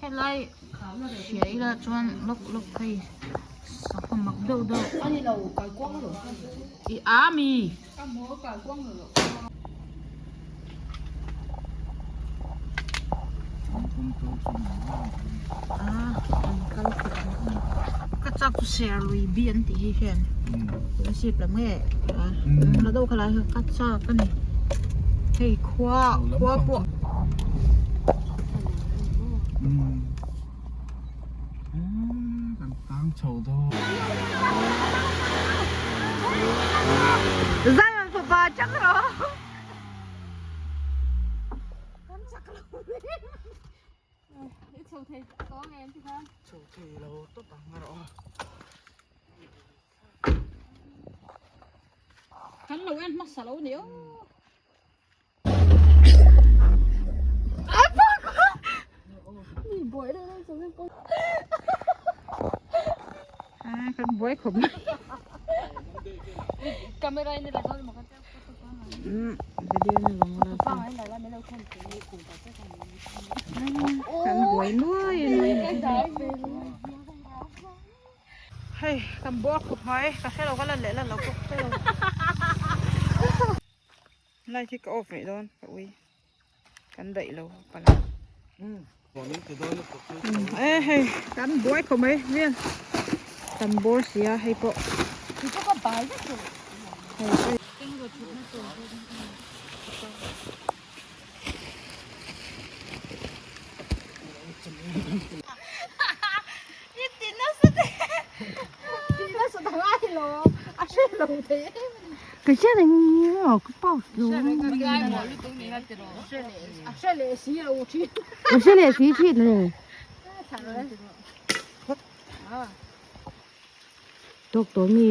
Helai hria ila chuan lawk lawk hei sangha mak deuh deuh i a mi. Ka chak chu ser lui bi an tih hi hian a sip lam nge la deuh kha lai kha ka chak a ni hei khua khua pawh Zion fapa chak rawh. Kan chak lo I chho thei tawh ang em tikhan? Chho thei lo tawp ang a rawh. Kan lo en hmasa lo ni aw. Kan buai khawp mai. Camera in la dawn maw ka Video ni lo maw kan buai nuai nuai hei kan buai khawp mai ka hre lo ka lan leh lan lo pawh hre lo light hi ka off mai dawn ka ui kan daih lo pala e hei kan buai khawp mai vel kan bawr sia hei pawh hei Ka hre reng maw ka pause lo ka hre leh si thin le tawk tawh mi.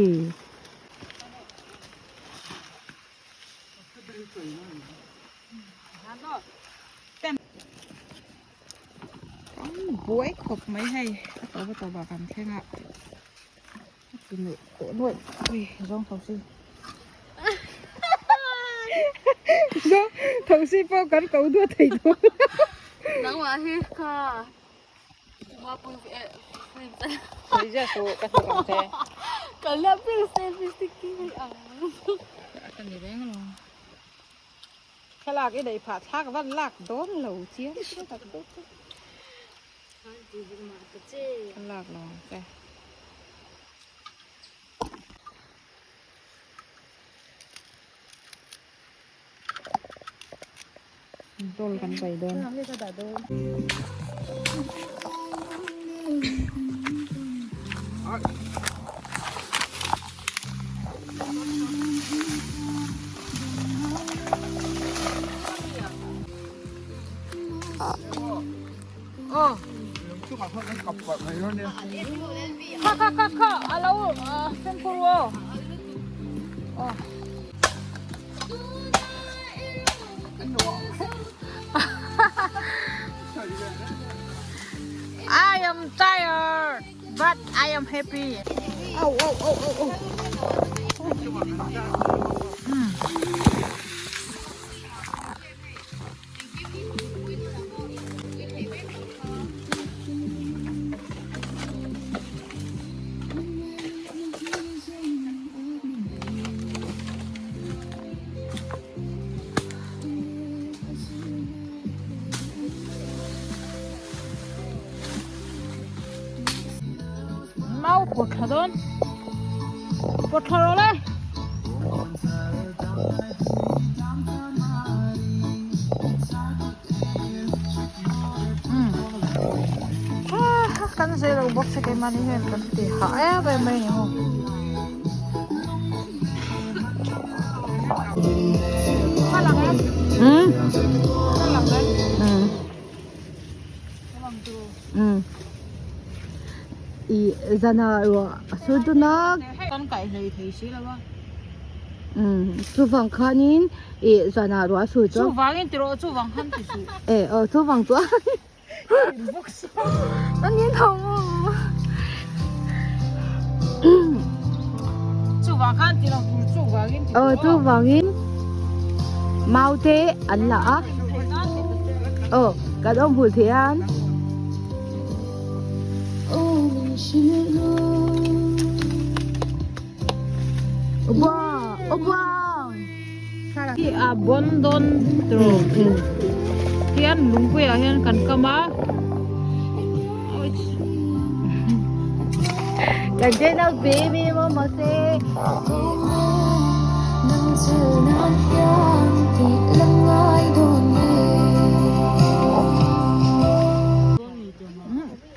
Kan buai khawp mai hei a tawp a tawp ah kan thleng a a ti nuih teh nuaih ui zawng tho si zawng tho si pawh kan ko duat thei dawn nangmah hi kha Thlalak i neih phah thlak van lak dawn lo chiang lak lo ang che. Doll kan vai dawn. Aw. Kha kha kha kha alo fimkhur aw. Aw. I am tired, but I am happy. Oh, oh, oh, oh, oh. Mau pawt thla dawn pawt thla rawh le kan zei lo bawk se keimahni hian kan ti hah em em mai a ni maw. I zana ruah a sur dun a. Kan kaih hlei thei si lo a. Umm chuvang khanin ih zanah ruah sur chuan. Chuvangin ti rawh chuvang khan ti suh. E aw chuvang chuan. A ni tho. Chuvang khan ti lo tur chuvangin ti rawh. Aw chuvangin mau te an la a. Aw kan awm hul thei an. Hi a bon dawn tur hian lungpuiah hian kan kam a. Kan chen a baby maw mahse.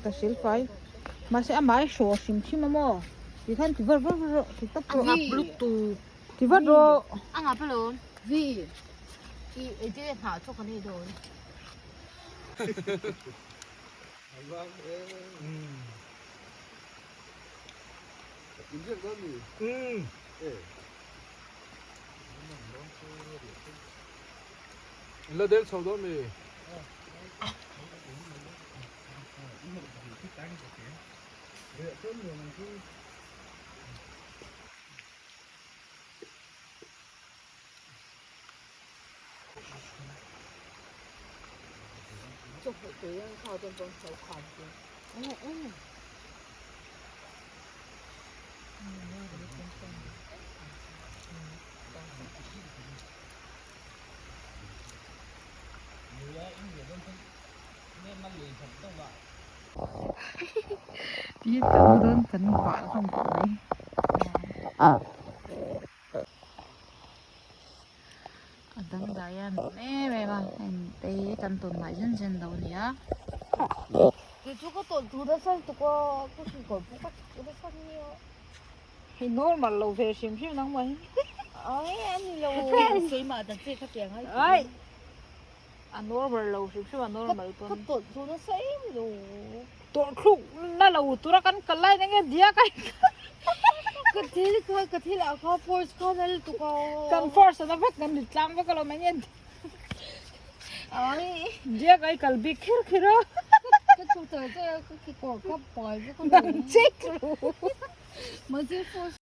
Ka sil fai mahse amah hi hraw hrim hrim a maw. Ti khan ti vat vat rawh ti tawp rawh. Ngap lutuk. Ti vat rawh. A ngap alawm. Vi. I enge hnah chu kan ei dawn. La del chho dawn mi. Ti kan dawn kan vah hlawm tawh mai. A dangdai a nuam em em a heng te hi kan tawn ngai zen zen lo a ni a. Kei chu ka tawn tur nasa lutuk a ka hrilh pawh ka chak nasa nia. Hei normal lo ve hrim hrim nang mai. Ai a ni lo keimah dan che kha tiang ai. Ai a normal lo hrim hrim a normal pawn. Ka tawlh chu nasa em lo. Tawlh thluk na lo tura kan kal lai enge diak ai. Ka thil kha ka thil ah kha force kha na lutuk a. Kan force na vek kan ri tlang vek alawm enge Ai diak ai kal bik khir khir a. Ka chhuk char char a ka kekawr kha pai vek alawm. Nang check ru. Mahse force.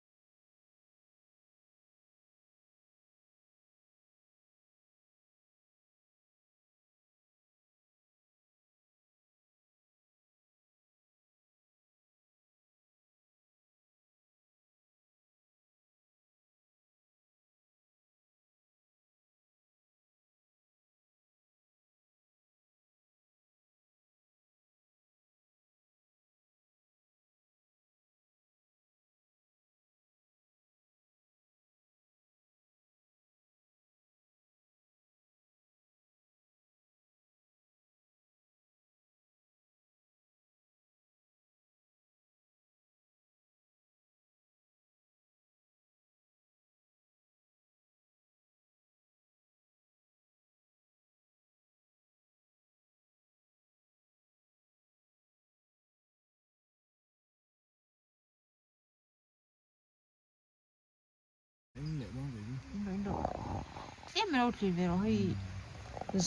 Tlem ilo tli ve rawh hei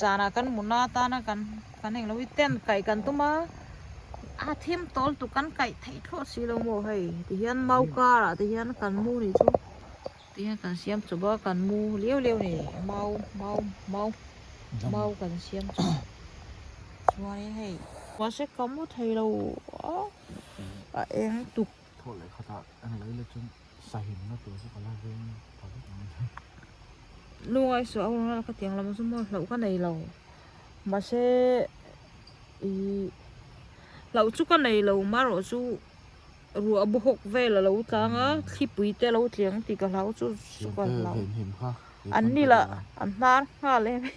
zanah kan muna atana kan kan englo hi tent kaih kan tum a a thim tawl tuk kan kaih theih thlawh si lo maw hei tihian mau karah te hian kan mu nih chu tihian kan siam chawp a kan mu liau liau a ni mau mau mau mau kan siam chawp chuanin hei mahse ka mu thei lo a a eng tuk. Thawh leh khatah englo ila chuan sahimna tur chu ka la veng ta vek ang a. Lungai suah a hun ka tiang lam chu maw hlauh ka nei lo mahse ih hlauh chu ka nei lo marawh chu ruah bawhawk vel a lo tlang a thlipui te a lo tliang tih ka hlau chu chu ka hlau an ni lah an hnar nghal em em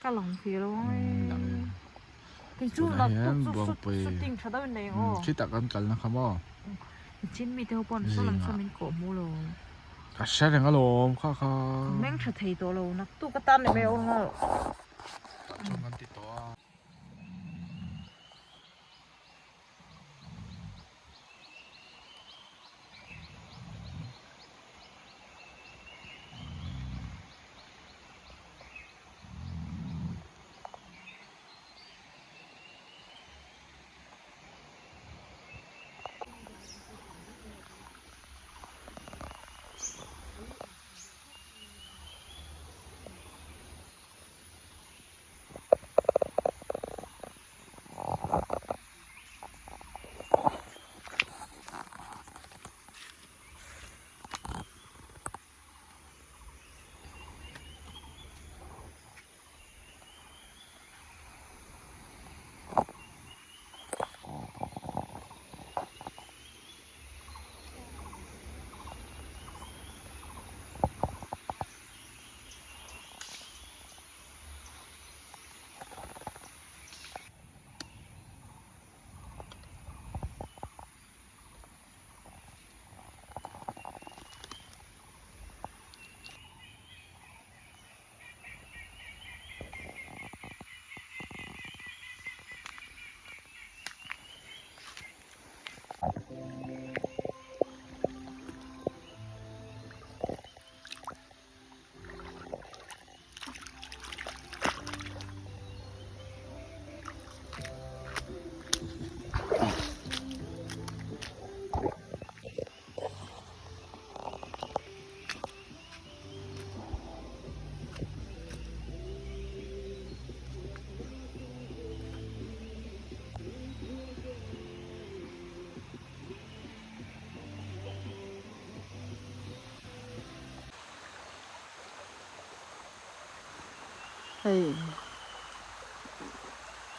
Ka lang thei lo ang e. Kei chu nak tuk chu shooting tha deuh in nei ang aw. Khi tak an kalna kha maw. Chin mi te ho pawh an saw lam saw min kawh hmu lo. Ka hre reng alawm kha kha. Ka meng tha thei tawh lo nak tuk atan ni mai aw nghal. Tah chuan kan ti tawh a. Hei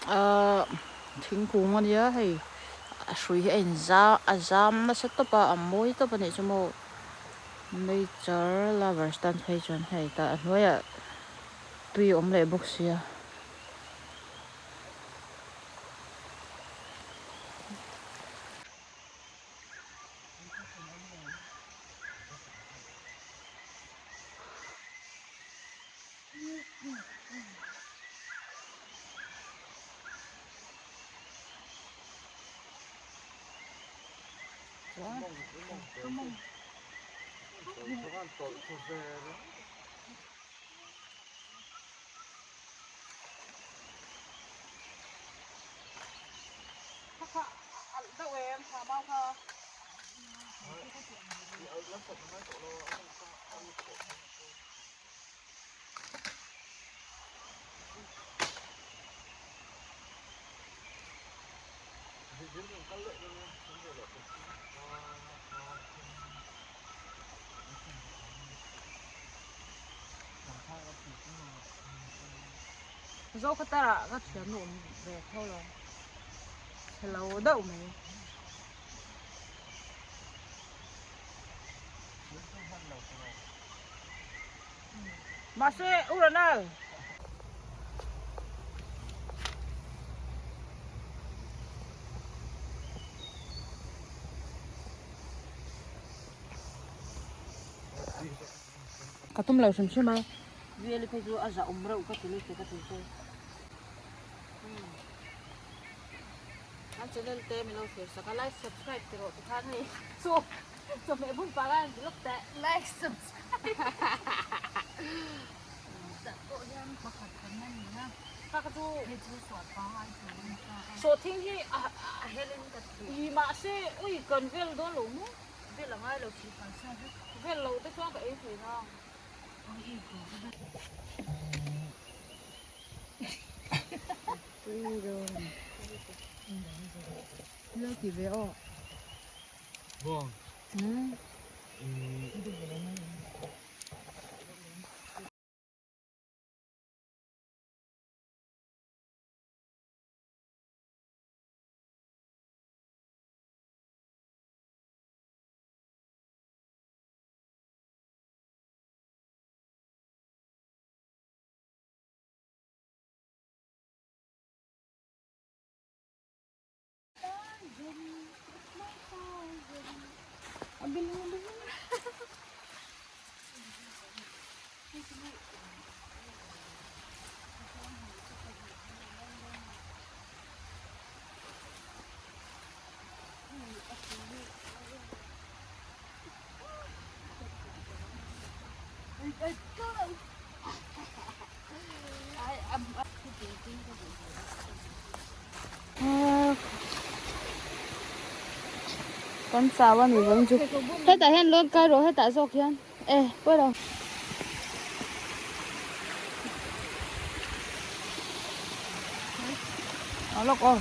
ahh thingkung a nia hei a hrui hi a in za a zam nasa tawp a a mawi tawp a nih chu maw nature lovers tan phei chuan hei tah a hnuaiah tui a awm leh bawk sia. Zo khatara ka thiam awm ve tho lo chhelo deuh mai. Mahse u Ronald. Ka tum lo hrim hrim a. Veli phei chu a za awm reuh ka ti lutuk ka ti chu. Kan channel te min lo thlir sak a like subscribe ti rawh tikhan hei chu chawhmeh bun pah khan ti lawk teh like subscribe Tah pawh hian pakhat kan la ni a kha kha chu hei chu suat pangai tur a ni ta a sawhthing hi a a helin ka ti i mahse ui kan vel dawn lo maw vel a ngai lo thil kan sa vek vel lo te chuan ka ei thei nang. Kan chau a ni vang chu hetah hian lawn kai rawh hetah zawk hian e pawi lo. Lawk aw.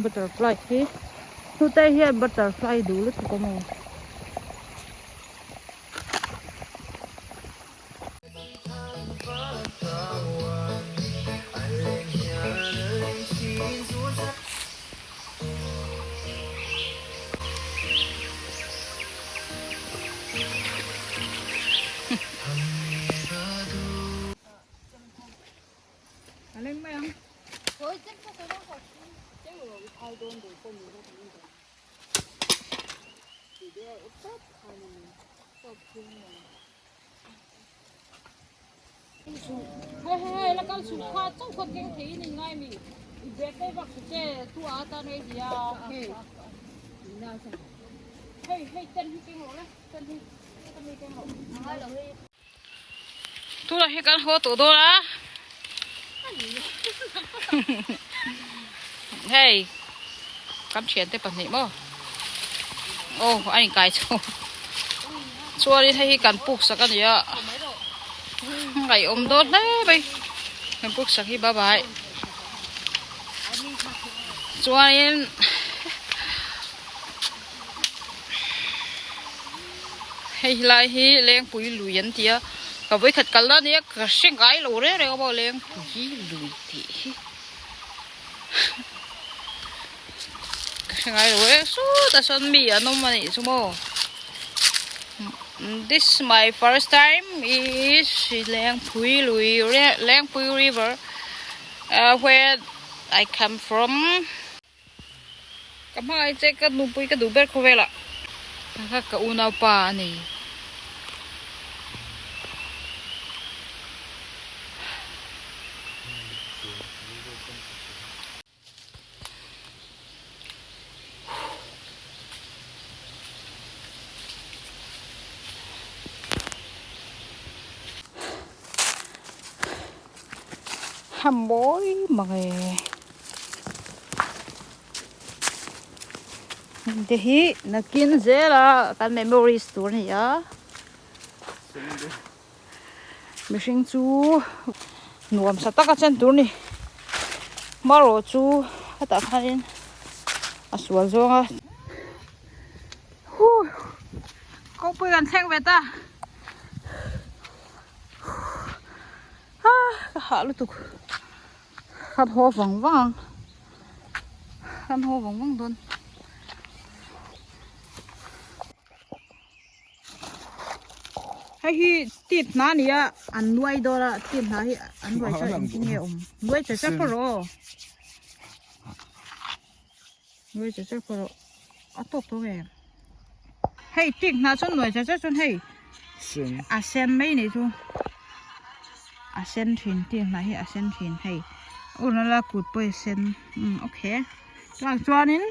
Butterfly hi hnute hian butterfly duh lutuk a maw. Hei hei hei la kal chhuk kha chauh kha keng thei in ngai mi i bag te vak chu che tu a tan hei dia hei hei ten hi keng rawh le ten hi heta mi keng rawh tunah hian kan haw tawh dawn a. Hei kan thiante pahnih maw aw a inkai chho chuanin hei hi kan puk sak a ni a ngaihawm dawn hle mai kan puk sak hi bye bye chuanin hei lai hi lengpui lui an ti a ka vawikhat kalna a nia ka hre ngai lo reng reng a maw lengpui lui tih hi. Ka hre ngai lo e sawtah sawn mi an awm a nih chu maw this my first time is Lengpui lui Lengpui river ah where I come from ka hmangaih che ka nupui ka duh ber khawvel ah kha ka unaupa a ni. A mawi mang e. Hengte hi nakin zela kan memories tur a ni a. Mihring chu nuam sa taka chen tur ni marawh chu hetah khanin a sual zawng a huh kawngpui kan thleng ve ta ah ka hah lutuk kan haw vang vang ang kan haw vang vang dawn. Hei hi tit hna a ni a an nuai dawn a tit hna hi an nuai chuan engtin nge awm nuai che che pawh rawh aw nuai che che pawh rawh a tawk tawh em hei tit hna chuan nuai che che chuan hei a sen mai a nih chu a sen thin tit hna hi a sen thin hei unala kut pawh a sen umm okay chuan chuanin.